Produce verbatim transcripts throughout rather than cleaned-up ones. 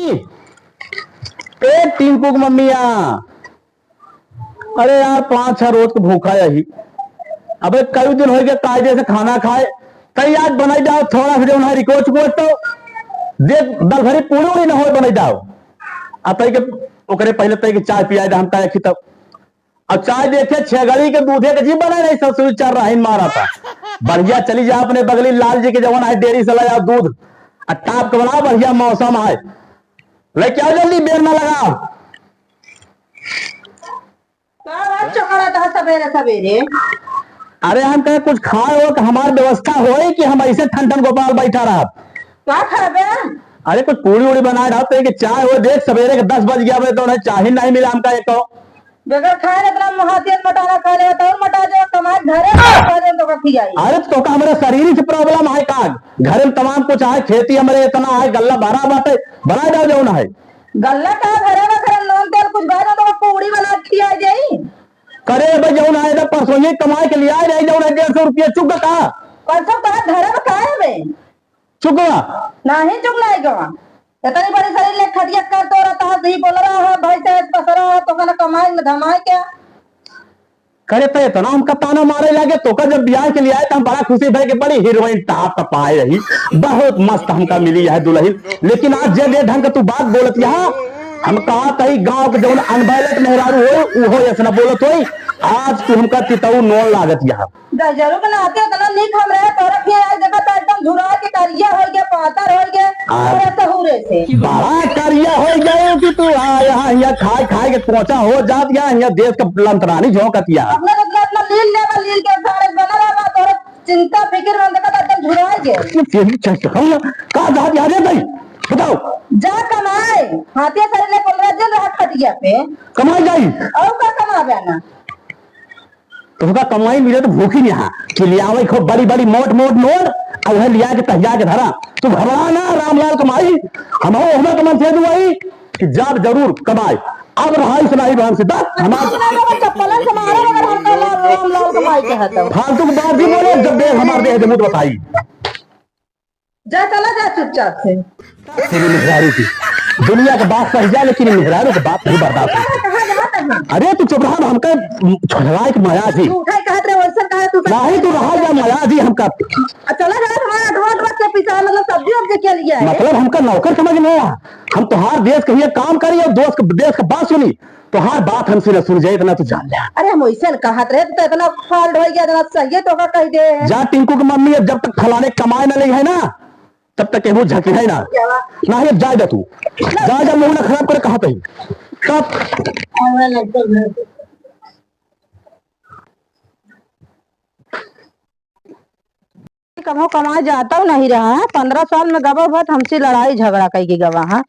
ए टिंकू के मम्मिया, अरे यार, पाँच छह रोज के भूखा यही। अबे कई दिन होइ गए कायदे से खाना खाए, तई आज बनाई जाओ थोड़ा सा जौन है रिकोच को तो देख, दाल भरी पूरी उड़ी न हो बनाई जाओ। आ तई के ओकरे पहले तई के चाय पियाई दे हमका एक ही तब। अब चाय देखे छह घड़ी के दूधे के जी बना नहीं, ससुर चार राहिन मारा था। बढ़िया चली जा अपने बगली लाल जी के जवन है डेयरी से लाया दूध, आ टाप के बनाओ, बढ़िया मौसम है। लेके आओ जल्दी, बेर ना लगाओ। का बात चकरात है सबेरे सबेरे? अरे हम कहे कुछ खाए हो कि हमार व्यवस्था होई कि हम ऐसे ठन ठन गोपाल बैठा रहब? का खाबे? अरे कुछ पूड़ी उड़ी बनाए रहब, तो एक चाय हो, देख सबेरे के दस बज गया बे, तो उन्हें चाय ही नहीं मिला हमका एको। बगैर खाए इतना हाथियन मटाना खा ले तो और मटा जाओ, कमाए घरे में खा दे तो का खियाई। अरे तो का हमारे शरीर से problem है का? घरे में तमाम कुछ है, खेती हमारे इतना है, गल्ला भरा बाटे, बना जाओ जौन है। गल्ला का भरे में घरे नून तेल कुछ भरे तो पूड़ी बना के खिया जाई। करे बे जौन है, इधर परसों ये कमाए के लिए आए रहे, जौन है डेढ़ सौ रुपया चुक का। परसों का घरे में खाए बे? चुकवा? नहीं चुकलाई गवा। इतनी बड़ी शरीर ले खटिया कर तो रहता है, सही बोल रहा है, भाई से पसरा है, तो कहना कमाए न धमाए क्या? करे तो इतना हमका ताना मारे लगे, तो का जब ब्याह के लिए आए तो हम बड़ा खुशी भए कि बड़ी हीरोइन टाप टप आए रही, बहुत मस्त हमका मिली है दुल्हन। लेकिन आज जे, जे ढंग का तू बात बोलत यहाँ, हम कहा तही गाँव के जौन अनबैलेट मेहरारू होई, उहो ऐसे ना बोलत होई। आज तू हमका तितऊ नोन लागत यहाँ। दहिजरू के नाते इतना नीक हम रहे, तोरा के आज देखा तो एकदम झुरा के करिया हो गया, पातर हो गया, आ। तोरा सहूरे से। बड़ा करिया हो गए कि तू आ यहाँ, यहाँ खाए, खाए के कोचा हो जात, यहाँ, यहाँ देश का लंतरानी झोंकत यहाँ। अपना तो इतना, इतना लील लेवा, लील के सारे बना रहा, तोरा चिंता फिकिर में देखा तो एकदम झुरा गए। ये तेरी चेष्टा करूँ ना, कहाँ जात यहाँ रे भाई? बताओ। जा कमाए, हाथिया सारे ले पंद्रह दिन रहा खटिया पे। कमाए जाई। और का कमावे ना? तोहका कमाई मिले तो भूखी नहीं हा, कि ले आवे खूब बड़ी बड़ी मोट मोट नोट, और वह लिया के तहिया के धरा। तू घबरा ना रामलाल कमाई, हम हो हमें कमन से दुआई कि जाब जरूर कमाई। अब रहाई सुनाई बहन से दस हमार चप्पलन से मारे मगर हम तो रामलाल कमाई के हतो। फालतू की बात भी बोले, जब देख हमार देह दे मुझ बताई। जा, चला जा चुपचाप से। तेरी मेहरारू की। दुनिया के बात सही जाए, लेकिन मेहरारू के बात नहीं बर्दाश्त होती। कहाँ जात है? अरे, तू चुप रहा, हमका छोड़वाए के मया जी। तू उठाई कहत रहे, वैसन कहा तू। नहीं, तू रहा जा, मया जी हमका। आ, चला जा, हमारा अठवा, अठवा के पीछे, मतलब, सब्जी, वब्जी के लिए है। मतलब, हमका नौकर समझ में आया? हम तोहार देश के लिए काम करी और दोस्त के, देश के बात सुनी। तोहार बात हमसे न सुन जाए, इतना तू जान ले। अरे, हम वैसे न कहत रहे, तो इतना फाल्ट हो गया, इतना सही है, तो का कह दे है। जा टिंकू की मम्मी, अब जब तक फलाने कमाए न ले है ना, तब तक केहू झकी है ना। क्या बात? ना, अब जाए दे तू। जा, जा, मुंह ना खराब करे, कहा तही। कब? कबहूँ कमाए जाता नहीं रहा है, पन्द्रह साल में गवा भर हमसे लड़ाई झगड़ा कई के गवा है।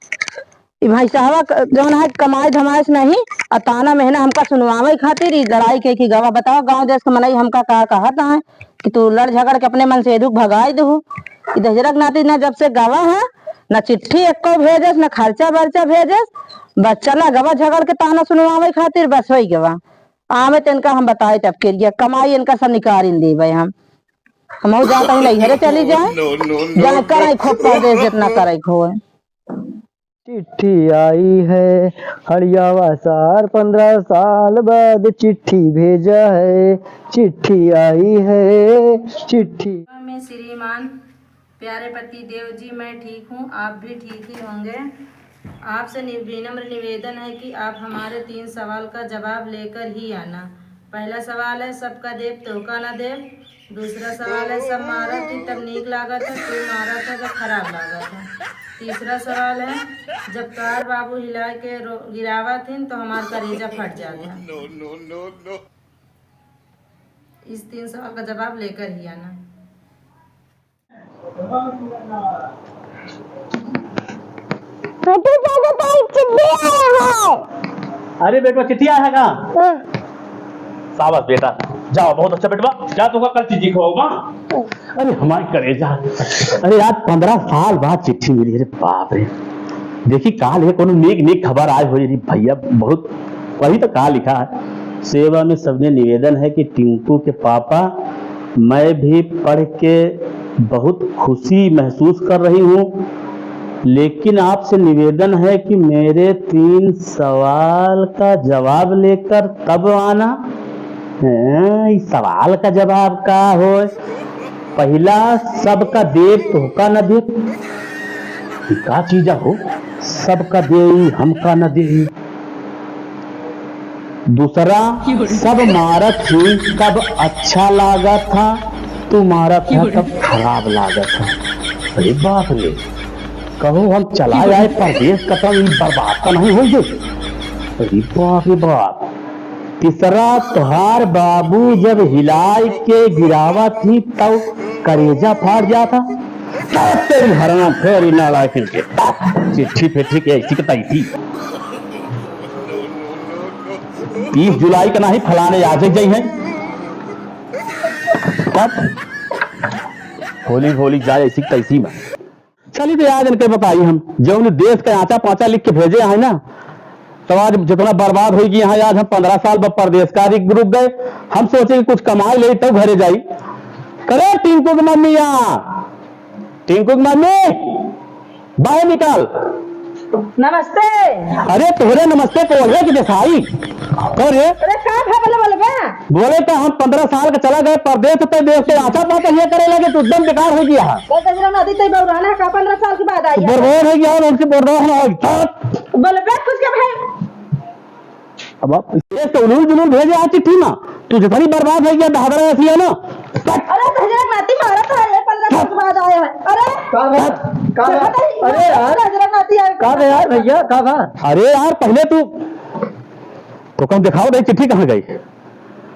ई भाई साहब क-, जौन है कमाए धमाए से नहीं, आ ताना मेहना हमका सुनवावे खातिर ई लड़ाई कई के गवा। बताओ गाँव देश के मनई हमका का कहत है कि तू लड़ झगड़ के अपने मन से दुख भगाई दहू। ई दहिजरा के नाती ना जब से गवा है, ना चिट्ठी एको भेजस, ना खर्चा बर्चा भेजस, बस चला गवा झगड़ के ताना सुनवावे खातिर, बस होई गवा। आवे तो इनका हम बताए तब के लिए कमाई इनका सब निकाल देवे हम। हमहू जात ही नैहरे चली जाए। No, no, no, जाए no। करे खूब परदेस जितना करे होए। चिट्ठी आई है हड़ियावा सार, पन्द्रह साल बाद चिट्ठी भेजा है। चिट्ठी आई है, चिट्ठी। में श्रीमान प्यारे पति देव जी, मैं ठीक हूँ, आप भी ठीक ही होंगे। आपसे नि-, विनम्र निवेदन है कि आप हमारे तीन सवाल का जवाब लेकर ही आना। पहला सवाल है, सबका देव तोहका ना देव। दूसरा सवाल है, सब मारत ही तब नीक लागत है, तू मारत है तो खराब लागत है। तीसरा सवाल है, जब तोहार बाबू हिला के रो-, गिरावत हिन तो हमार करेजा फट जात है। No, no, no, no। इस तीन सवाल का जवाब लेकर ही आना। बेटू, दादा, तारी चिट्ठी आया है। अरे बेटवा, चिट्ठी आया है का? हाँ। शाबाश बेटा, जाओ, बहुत अच्छा बेटवा, जा, तुमका कल चिट्ठी खवाओ माँ। अरे हमारे करेजा, अरे आज पन्द्रह साल बाद चिट्ठी मिली, अरे बाप रे। देखी काल ये कोनो नीक नीक खबर आए हुई रे भैया, बहुत वही तो का लिखा है। सेवा में सबने निवेदन है कि टिंकू के पापा, मैं भी पढ़ के बहुत खुशी महसूस कर रही हूँ। लेकिन आपसे निवेदन है कि मेरे तीन सवाल का जवाब लेकर तब आना। हैं, ई सवाल का जवाब का होय? पहिला, सबका देब तोहका न देब। ई का चीज हो? सबका देई, हमका न देई। दूसरा, सब मारत ही तब अच्छा लागत ह, तू मारत ह तब खराब लागत ह। अरे बाप रे, कहूँ हम चला जाए परदेस, कतौ ई बर्बाद त नहीं होइ गई? अरे बाप रे बाप। तीसरा, तोहार बाबू जब हिलाए के गिरावत ही तब करेजा फाट जात ह। तब तेरी हराम फेरी नालायक के चिट्ठी फिट्ठी के ऐसी के तैसी। तीस जुलाई का नाही, फलाने आज ही जाई है। तब होली होली जाए ऐसी तैसी में। चली तो यार इनके बताई हम, जौन देश का आँचा पाँचा लिख के भेजे है ना, तो आज जितना बर्बाद होई कि यहाँ आज हम पन्द्रह साल ब-, परदेश का रुक गए। हम सोचे कि कुछ कमाई ले तब घरे जाई। करे टिंकू की मम्मी यहाँ, टिंकू की मम्मी, बाहर निकाल। नमस्ते। अरे तोहरे नमस्ते को है कि देसाई? अरे अरे का भा बोले बोले बे? बोले तो हम पन्द्रह साल के चला गए परदेस, तो देश के आँचा पाँचा ये करे लगे तो एकदम बेकार हो गया है। तो गजरा नदी तो बौराना है का पन्द्रह साल के बाद आई है? बर्बाद हो गया, उनसे बर्दाश्त ना हो। बोले बे कुछ के भाई। अब आप ये तो उलूल जुलूल भेजे आ चिट्ठी ना, तू जितनी बर्बाद हो गया, दादरा ऐसी है ना। अरे गजरा नाती मारा था ये पन्द्रह साल के बाद आया है। अरे का बा? का बा? अरे यार, गजरा नाती आया। का बा यार भैया, का बा? अरे यार पहले तू तो कम दिखाओ दे चिट्ठी कहाँ गई?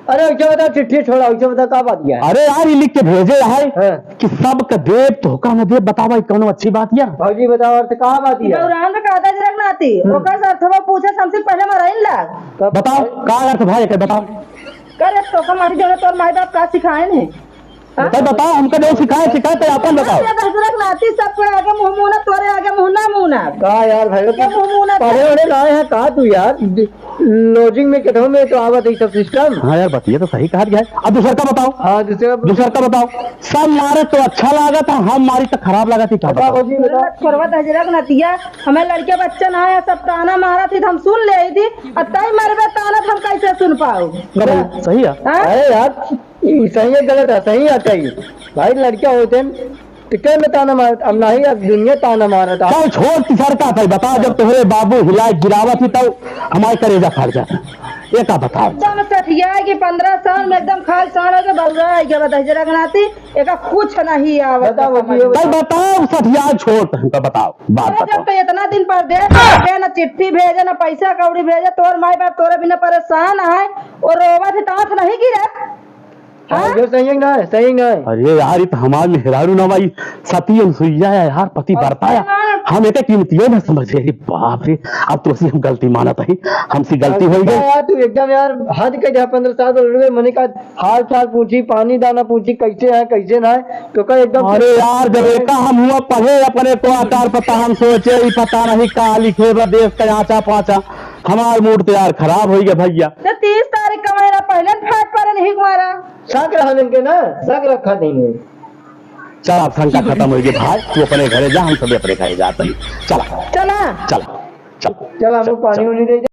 अरे, उसे बता, चिट्ठी छोड़ा, उसे बता, का बात यह है? अरे यार, ये लिख के भेजे है हाँ। कि सबका देब, तोहका न देब, बतावा, ई कौनो अच्छी बात या? भौजी, बताओ, अर्थ का बात यह? बौरान में का दजरक नाती, हम्म। ओकर से अर्थवा पूछे, सबसे पहले मराइन लाग। तब बताओ, का अर्थ भाई, एकर बताओ। करे, तोहका माटी जोड़े, तोर माई बाप का सिखाए ने? हाँ? तो बताओ, हमका जो सिखाए, सिखाए, तो आपन बताओ। ये दजरक नाती, सबके आगे मुँह मुना, तोरे आगे मुँह ना मुना। का यार, भाई, के मुँह मुना पढ़े वढ़े ना आए हैं, का तू यार? लॉजिंग में केतनो में तो आवत है सब सिस्टम। हाँ यार, बतिया तो सही कहत गया है। अब दूसर का बताओ। हाँ, दूसर का दूसर का बताओ। सब मारे तो अच्छा लागत है, हम मारी तो खराब लागत है, का बताओ बताओ? भौजी, बताओ। छोड़वा दजरक नतिया, हमें लड़के बच्चे ना है, सब ताना मारत ही, हम सुन ले ही थी, अब तई मरबे ताना, हम कैसे सुन पाओ? कब? सही है। हाँ? अरे यार, ई सही है, गलत है, सही है, सही। भाई, लड़के होते हैं, तो क्या में ताना मारत? अब नहीं, अब दुनिया ताना मारत। चल, छोड़, तीसर का भाई, बता, जब तोहरे बाबू हिलाए गिरावत ही, तब हमारे करेजा फाड़ जाता। ये का बताओ? एकदम सठिया कि पन्द्रह साल में एकदम खाल साल हो गए, बउरा हो गया, बताइए रघुनाथी, एका कुछ नहीं आवत बताओ, बताओ। बताओ, सठिया छोड़, हमका बताओ, बात अरे, जब बताओ। तो इतना दिन परदेस रहे, ना चिट्ठी भेजे, ना पैसा कौड़ी भेजे, तोर माई बाप तोरे बिना परेशान है, और रोवत है, तो आँख नहीं गिरे। हाँ, हाँ? जो सही है ना, सही ना है। अरे यार, ये तो हमार मेहरारू ना भाई, सती अनुसुईया है यार, पति और बरता है। हाँ। हम एके कीमतियो ना समझे। अरे बाप रे, अब तो असी हम गलती मानत ही, हमसे गलती होई गई। यार, तू एकदम यार हद के जा, पन्द्रह साल तो रुए, मने का हाल चाल पूछी, पानी दाना पूछी, कैसे है, कैसे ना है, तो का एकदम अरे यार, जब एका हम हुआ पढ़े अपने क्वार्टर पर, तो हम सोचे, ई पता नहीं का लिखे बा देश का आँचा पाँचा। हमार मूड तो यार खराब होई गया भैया। तो तीस तारीख का महीना पहले फाट पड़े नहीं हमारा। शक रहन इनके ना, शक रखा नहीं है। चल, अब शंका खत्म होई गई भाई, तू अपने घरे जा, हम सब अपने घरे जाते हैं। चला। चला। चला। चला। चला, हम चल, पानी चल। उनी दे।